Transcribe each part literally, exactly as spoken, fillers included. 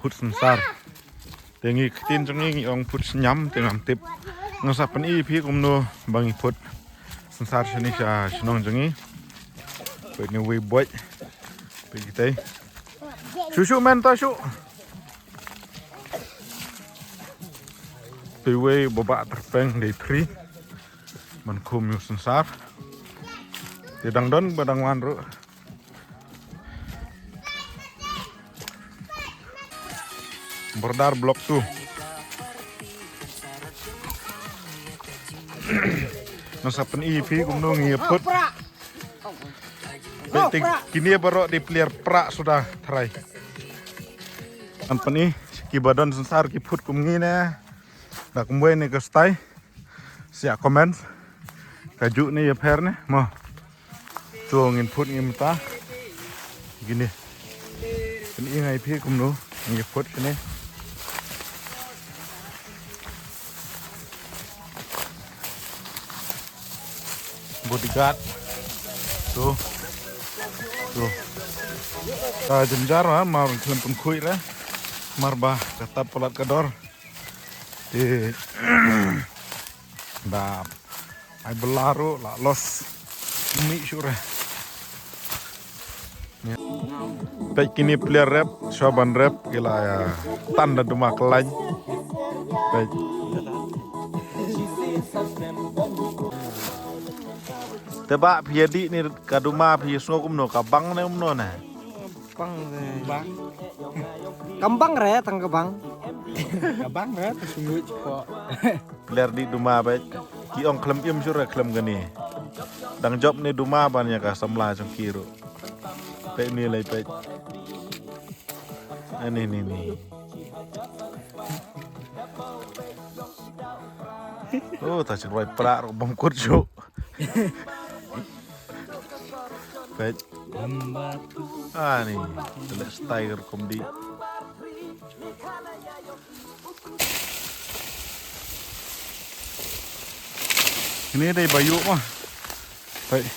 Phut synsar. Te ngi ktien jong ngi ngi ong phut sniam te ngam tip. Nga sa pyni phi kumno ba ngi phut synsar shane sha shnong jong ngi. Peit ne wei boit. Peit kitai. Shu shu men ta shu. Te wei ba ba tyrpeng dei three. Ban khum ïa u synsar. Te dang don ba dang wan ruh. Bordar Block two. Nga sa pyni phi kumno ngi phut. Peit te kine baroh dei player pra suda trai. Ngan pyni kiba don synsar ki phut kum ngi ne. Da kumwei ne ka stai. Sia comment. Ka ju ne ïa pher ne mo. To ngin phut ngin mynta. Kine. Pyni ngai phi kumno ngi phut kine. Bodyguard. To. To. Ka jynjar ha mar khlem pynkhuid re. Mar ba ka tap palat ka dor. Te da ai bylla ruh la los. Ym mih shuh re. Peit kine player rep, shuwa ban rep ki la ïa tan da duma khlaiñ. Peit. Te ba phi ïa dih ne ka duma phi ïa sngew kumno, ka bang ne kumno ne? Bang re. Bang. Kam bang re tang ka bang. Ka bang re tang sngewbha. Player dih duma bad ki ong khlem im shuh re khlem kane. Dang jop ne duma ban ïa ka samla jong ki ruh. Peit ne lei peit. Ani ni ni. Oh, ta chik roi pra ruh bam kut shuh. Peit. Ani, te leh style rukom dih. Kine dei ba ïuh ma. Peit.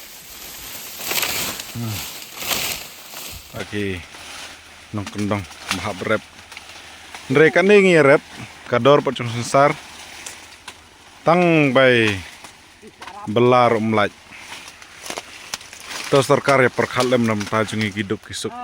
Hmm. Aki nongkyndong ba hap rep. Hynrei kane ngi rep ka dor pat jong synsar. Tang bai bylla ruh ym lait. To sorkar ïa pyrkhat lem na bynta jong ngi ki duk ki suk.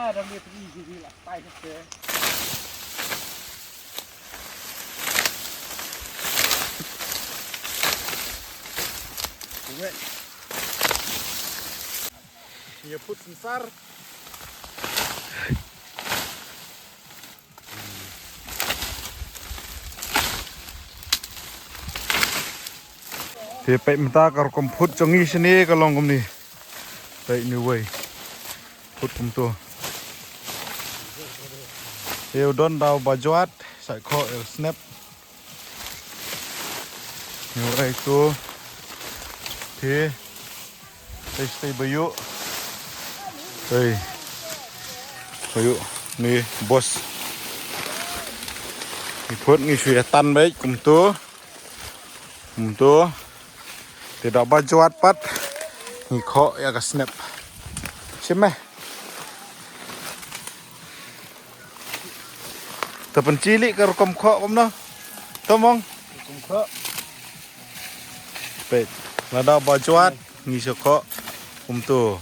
Ïa phut synsar. Te peit mynta ka rukom phut jong ngi shane ka long kumne. Peit ne wei. Phut kumto. Te u don da u ba jwat, sa khoh ïa snep. Ngi rai to. Te. Te stay ba ïuh. Te. Ba ïuh. Ni bos. Ngi phut ngi shu ïa tan beit kumto. Kumto. Te da ba jwat pat. Ngi khoh ïa ka snep. Shim eh. Te pynchili ka rukom khoh kumno. To mong. Rukom khoh. Peit. Lada ba jwat ngi shu khoh kumto.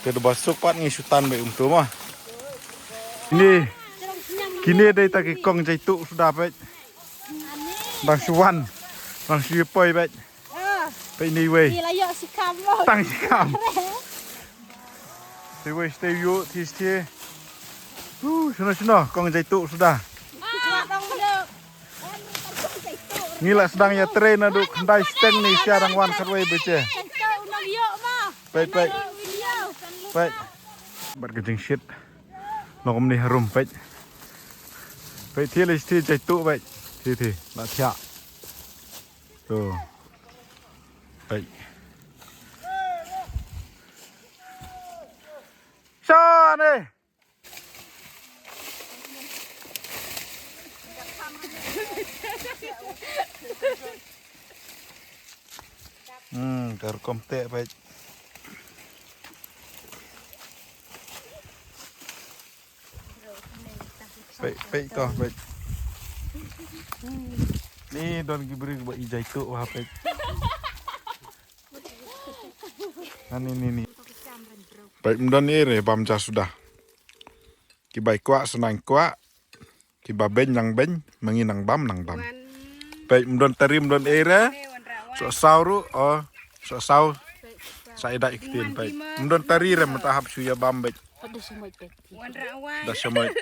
Te da ba suk pat ngi shu tan beit kumto ma. Kine. Kine dei ta ki kong jaitu suda peit. Dang shu wan. Dang shu poi beit. Peit ni wei. Ni la ïoh shi kam mo. Tang shi kam. Te wei stay ïoh ti stay. Uh, shano shano kong jaitu suda. Ngi la sdang ïa trei naduh khyndai steng ni sha dang wan khatwei baje. Peit peit. Peit. Bad ka jingshit. Nongom ni harum peit. Peit thi le thi jaitu peit. Thi thi la thiah. To. Peit. Shane. Hmm, ka rukom teh peit. Peit, peit to, peit. Ni don ki briew ba i jai tu ha peit. Ha ni, ni, ni. Peit, ym don ei re bam ja suda. Ki bai kwah, sa nang kwah. Ki ba beiñ nang beiñ, ma ngi nang bam, nang bam. Peit, ym don tari, ym don ei re. Sok saw ruh, oh, sok saw. Sa i dai ktien, peit. Ym don tari re, mynta hap shu ïa bam, peit. Da sha mot.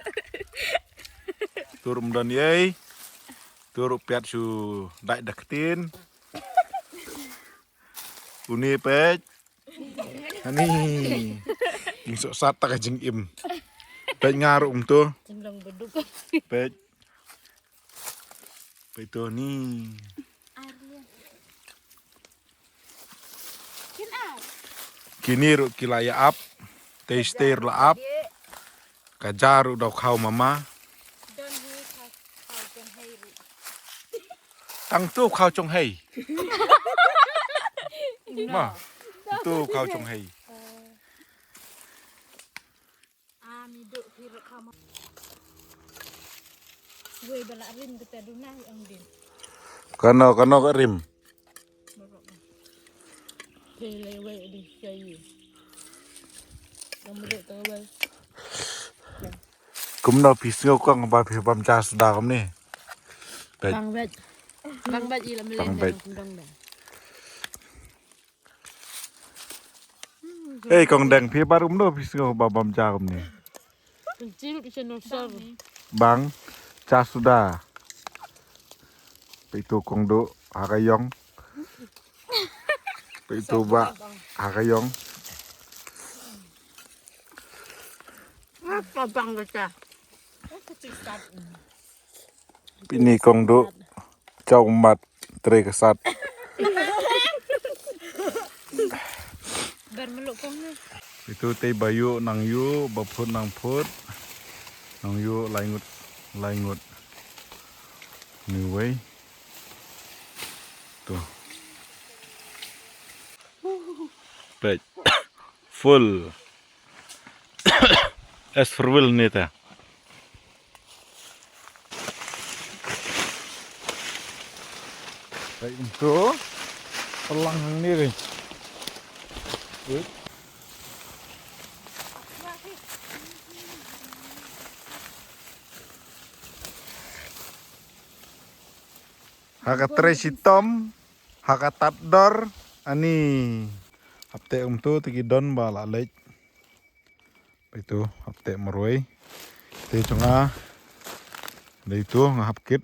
Tur ym don ei. Tur u piat shu dai da ktien. Uni, peit. Ani. Ing sok sat ta ka jingim. Peit, nga ruh um tu. Peit. Peit tu ni. Kine ruh ki la ïa ap. Tei stei ruh la ap. Ka ja ruh daw khaw mama. Tang tu khaw chong hei. Ma. Tu khaw chong hei. Kano, kano ka rim. Kumno phi sngew kong ba phi bam ja suda kumne? Peit. Bang beit. Bang beit i la melen. Bang beit. Ei, kong Deng, phi bar kumno phi sngew ba bam ja kumne? Bang ja suda. Peit tu kong Duh ha ka ïong. Peit tu bah ha ka ïong. Apa bang beta? Pini kong Duh. Chau mat trei ka sat. Ber meluk kong na. Itu tei ba yu nang yu, ba phut nang phut. Nang yu lai ngut, lai ngut. Ni wei. Tu. Peit. Full. Es for will ni ta. Peit, um tu. Pelang hang ni ri. Wait. Ha ka trei shitom, ha ka tad dor, ani. Hapte um tu te ki don ba la leit. Peit tu, hap teh marwei. Te jong nga. Dei tu nga hap kit.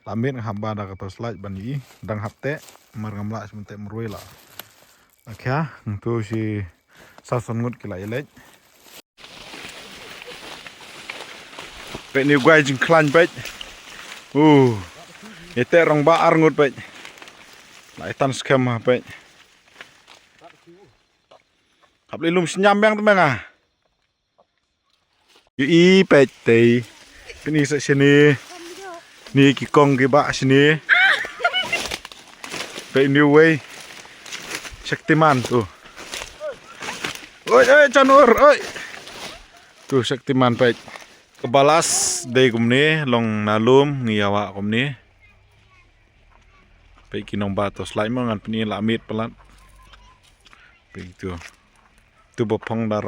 La miet nga hap ba da ka torchlight ban ïohi. Dang hap teh, mar ngam lah shu teh marwei la. Akhia, ntu shi saw san ngut ki la ïaleit. Peit ni u guai jingkhlaiñ peit. Uh. Ïa teh rong ba ar ngut peit. La ïa tan skhem ha peit. Hap lei lum sñiam biang te me nga. Ïohi peit tei. Peit ni sa shini. Ni ki kong ki bah shini. Peit ni uwei. Shaktiman tu. Oi, oi, Chanur, oi. Tu Shaktiman peit. Ka balas dei kumne, long na lum, ngi ïa wah kumne. Peit ki nongbah torchlight mo ngan pyni la miet palat. Peit tu. Tu ba phong da